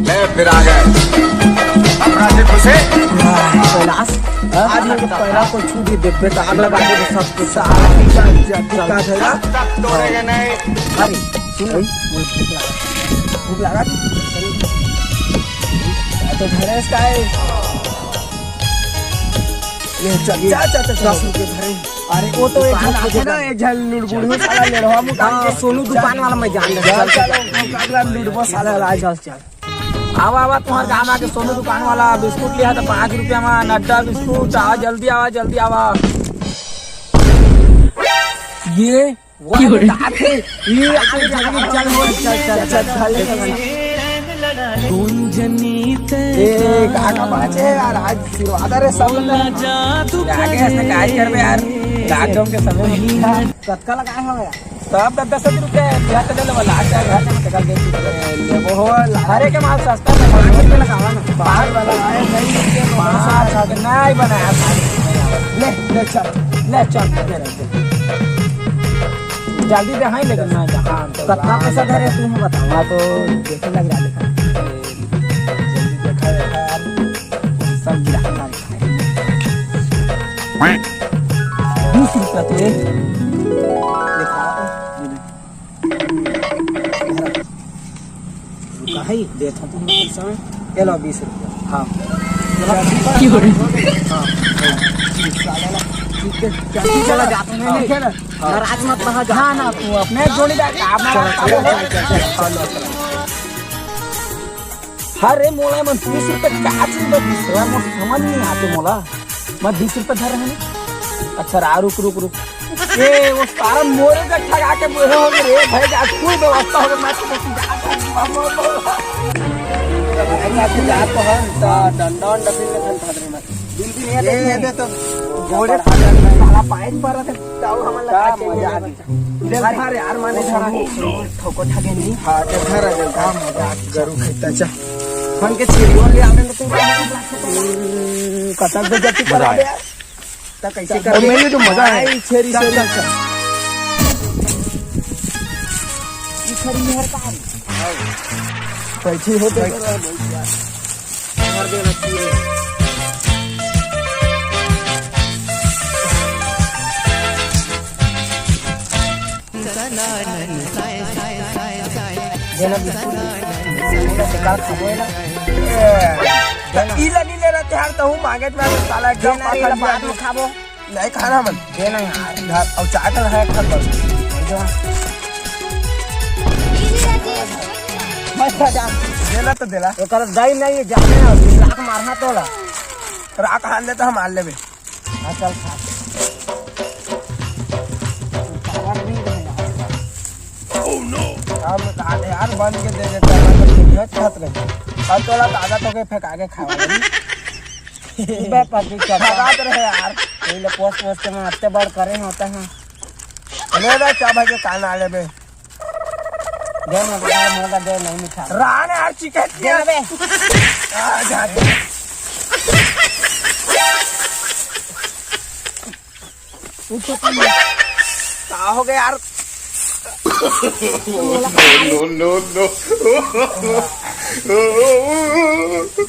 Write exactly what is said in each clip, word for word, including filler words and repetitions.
ले फिर आ गए अपराधी घुसे। कैलाश, आज ये पैरा को छू के देखबे त आग लगा देबे सब कुछ। सारा चल, चल, चल, चल। तब तोड़ेगा नहीं। अरे, सुन, भूख लगा। भूख लगा? तो भैंस का है। ये चल, चल, चल, चल, चल। दस रुपये भरे। अरे, वो तो एक दुकान झन आथे ना, एक झन लुड़बुड़ू साला ले रहा, हम हाँ, सोनू दुकान वाला मैं जान लेता। चल, चल, चल, लुड़बो साला ला, चल, चल। आवा, आवा, तुम्हार गाँव आके सोनू दुकान वाला बिस्कुट लिया था पाँच रुपया में, नड्डा बिस्कुट। आवा, जल्दी आवा, जल्दी आवा। ये वो की हो रही? बता थे, ये आगे चल, चल, चल, चल, चल, चल, चल। ए, का, का बात है यार, आज सिरवादा रे सब लोग। आगे ऐसे काज करबे यार, लॉकडाउन के समय में। कतका लगाए हो यार? सब दस दस रुपया, बिहार चले वाला, आज का घर में निकल दे। लेबो हो, हरे के माल सस्ता है, पाँच रुपया लगावा ना। बाहर वाला आए, नहीं, नहीं, नहीं, नहीं बनाया, ले, ले चल, ले चल, ले चल। जल्दी दे, हाँ, लेकिन मैं जहाँ कतना पैसा धरे तू, हम बताओ। हाँ, तो देखे लग रहा, देखा। जल्दी देखा, देखा यार। सब गिरा, गिरा, गिरा। बीस रुपया तो ये। देखा। रुका है, देता हूँ पैसा में। ये लो, बीस रुपया। हाँ। की हो रही? हाँ। ठीक है, चल, चला जाता हूँ मैं, ठीक है ना? हाँ। नाराज मत रहा, जा। हाँ, ना, तू अपने जोड़ी बैठ, आप चलो, चलो, चलो, चलो, चलो, चलो। अरे, मोला मन तीस रुपया का चीज बा, दूसरा मोर समझ नहीं आते मोला। मैं बीस रुपया धर रहे हैं। अच्छा, रा, रुक, रुक, रुक। ए, वो सारा मोरे का ठगा के बोले हो रे भाई, आज कोई व्यवस्था हो, मैं तो बस जा, जा, तो हम, ता, डंडा, वंडा भी नहीं था, था, था, था। बिल भी नहीं है, ये, देखिए। ये दे तो। घोड़े साला पाइन पर रखे, ताऊ हमन लगा का के मजा आ गई। ले धर यार, माने धरा। ठोको ठगे नहीं। हाँ, के धर आ गया, का मजा आ गया। गरु खेता चा। हम के छेरियो ले आवे तो। हम्म, कतक बजे तू मजा आया। त कैसे कर और मेरे तो मजा है। आई छेरी, चल, छेरी। चल, चल। ई छेरी मेहर का है? बैठी हो तो। मार देना पूरे। देना बिस्कुट। देना से काल खाबो है ना। ए, त ई लगी ले रहते यार, त हूँ मांगे में साला एकदम देना रे, बाद में खाबो। नहीं खाना मन। देना यार। यार, अब चाय तो है, खा लो। जो। मत खा जा। देला तो देला। ओकर दही नहीं, जाने ना, लात मारना तोला। राख हाल ले तो हम हाल लेबे। हाँ, चल खा। Oh no! हम कहा थे यार, बन के दे देते हैं, हम तो नहीं खात रहे। अब तोला दादा तो के फेंका के खावा। बे पति चपा। खराब रहे यार। ये ले पोस पोस के मैं अत्ते बड़ करे होता है। ले बे, चाबा के कान आ ले बे। दे ना, दे ना, दे, नहीं मिठा। रान यार, चिकन दे ना बे। आ, जा, जा। उठ तो नहीं। का हो गया यार? No, no, no। उठ, उठ,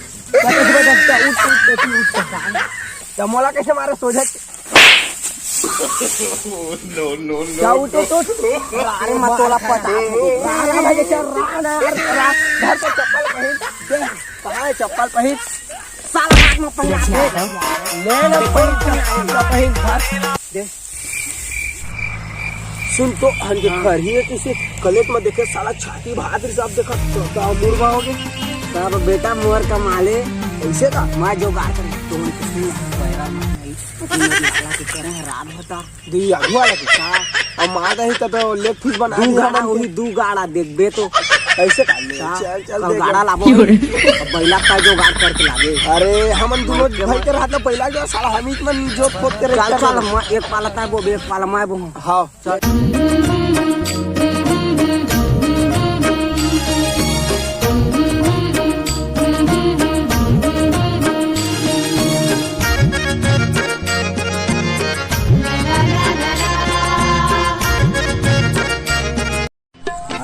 उठ, उठ, उठ। क्या मोला कैसे मारे सोझे? No, no, no, क्या उठ, उठ, उठ? अरे मत तोला पता। राणा भाई के चल, राणा यार, राणा। घर पे चप्पल पहन। कहाँ है चप्पल पहन? साला हाथ में पहन। ले ले पहन, चप्पल पहन, घर। दे। सुन तो, हन के हाँ। खरही है किसी कलेट में देखे, साला छाती बहादुर साहब देखा, तो, तो मुर्गा हो गए। तब बेटा मोर कमाले। ऐसे का? मैं जोगाड़ कर, तो पैरा नहीं। लाला के करे हैं, रात होता। दी आगू वाला के? हाँ। अब मार दही तो, तो लेग पीस बना दू दी गाड़ा हमन के। वही दू गाड़ा देखबे तो। ऐसे कर ले। हाँ। चल, चल, अब देख गाड़ा ले। लाबो। अब बैला का जोगाड़ करके लाबे। अरे, हमन दोनों भाई के रहत ना, बैला जो साला हम ही मन जो खोद के चल, रखता चल, है। मैं एक पाला तय बो, एक पाला मैं बो। हाँ। चल।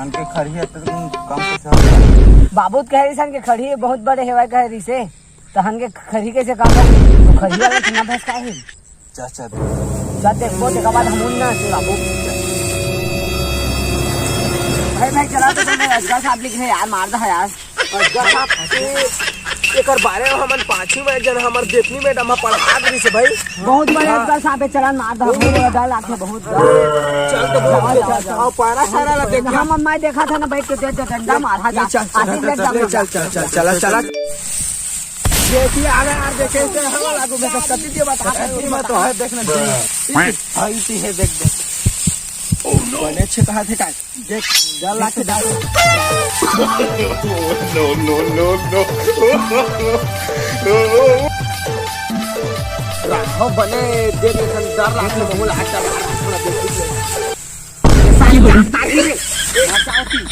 इनके खरही है तो तुम काम कैसे हो? बाबू तो कहे रिसन के खरही बहुत बड़े हेवय कहे रिसे, तो हमके खरही कैसे काम होही? तो खरही वाला चुना भैंस का है? चल, चल। चल, देखबो, तेकर बाद हम ना, तू बाबू। भाई, भाई, चला तो, मैं अजगर साहब लिखे यार, मार दे यार। अजगर साहब, ए-, एकर बारे में हमन पाछू में एक जन हमर जेठनी मैडम ह पढ़ा दे रिसे भाई। बहुत बड़े हाँ। अजगर साहब हे, चलन मार दे, बहुत डर लागथे, बहुत डर। चल तो बहुत जाओ, जाओ, जाओ। अउ पैरा सैरा ला देख। हम अम्मा देखा था ना, बैठ के दे दे डंडा मार, हाँ, ये जा। चल, चल, आशीष ले चल, जाओ, ले, जाओ। चल, चल, चल, चला, चला। ये भी आ गया यार, देखे से हवा लागू में तो कति दिए बता। कति में तो है, देखना चाहिए। हाँ, इसी है, देख, देख। बने अच्छे कहा थे का? देख, डर लाग के डाल। No, no, no, no। Raghav बने, देख, एकदम डर लाग के, बहुत अच्छा लगा, थोड़ा देख लीजिए। साली बता ही रे।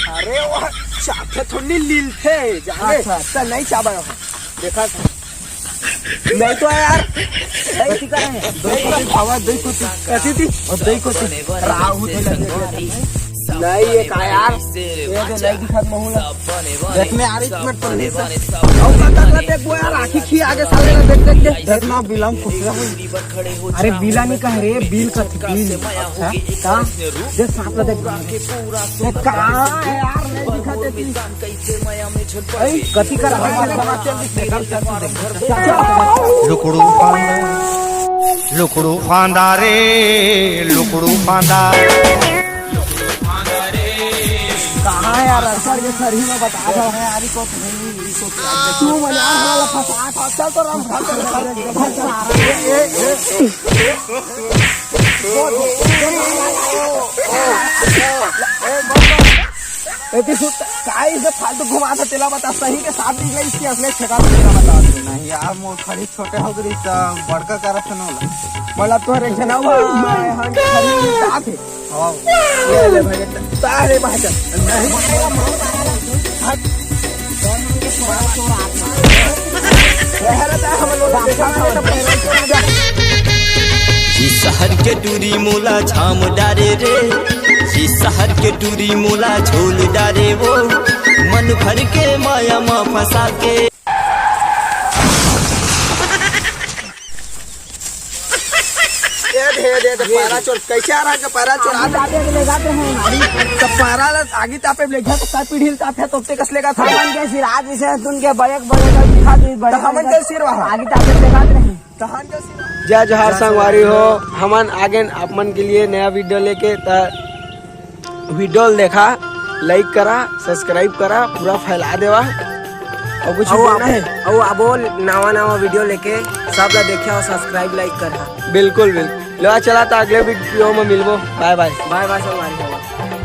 अरे वाह, चाबे थोड़ी लील थे, जाने। अच्छा, अच्छा। तो नहीं चाबा रहा। देखा नहीं तो यार। कथी करे? दही कोती खावा, दही कोती। कथी थी? और दही कोती। राहु थे लगे। नहीं, ये का यार? ये तो नहीं दिखत महूला। देख में आ रही, एक मिनट पर नहीं सर। और पता कर देख वो यार, आँखी खी आगे साले ना देख, देख, देख। देख ना, बिलम खुश रहो। अरे, बिला नहीं कह रे, बिल कथी, बिल। अच्छा। का? देख, सांप ला देख। ये कहाँ है यार? नहीं दिखत है कि। ए, कथी कर रहा है? लुकड़ू फांदा, लुकड़ू फांदा रे, लुकड़ू फांदा। कहाँ है यार? सर, ये सर ही में बता दो। तू मने यार हमारा फंसा था। चल तो राम, भाग, चल, चल, चल, चल। ए, तू सुत, काहे इसे फालतू घुमा था, तेला बता, सही के साथ निकले, इसकी असली ठेका तो तेला बता। नहीं यार, मोर खड़ी छोटे हो गई, तो बड़का करत है नोला। बोला, तोहरे एक जना हुआ, हम खड़ी साथ है। हाँ। ले, ले भाई, तारे भाई, नहीं। हट। शहर का हम लोग देखा था, तो पैरों को लगा। जी शहर के टूरी मोला झाम डारे रे, जी शहर के टूरी मोला झोल डारे वो, मन भर के माया मा फंसा के। ए दे, दे, दे, पैरा चोर, कैसे आ रहा है पैरा चोर? आगे तापे ले जाते हैं, अभी। तो पैरा ला आगे तापे ले गया, तो का पीढ़ी तापे, तो ते कस लेगा था? हमन के सिराज इसे तुन के बड़े, बड़े का दिखा दी, बड़े तो हमन बड़े के सिर वहाँ। आगे तापे ले जाते हैं। जय जोहार संगवारी हो, हमन आगे आप मन के लिए नया वीडियो लेके। त वीडियो ल देखा, लाइक करा, सब्सक्राइब करा, पूरा फैला देवा। और कुछ अउ बोलना आप, है? अउ आबो नवा नवा वीडियो लेके, सब ला देखा और सब्सक्राइब लाइक करा। बिल्कुल, बिल्कुल। लो चला, तो अगले वीडियो में मिलबो। बाय बाय। बाय बाय संगवारी हो।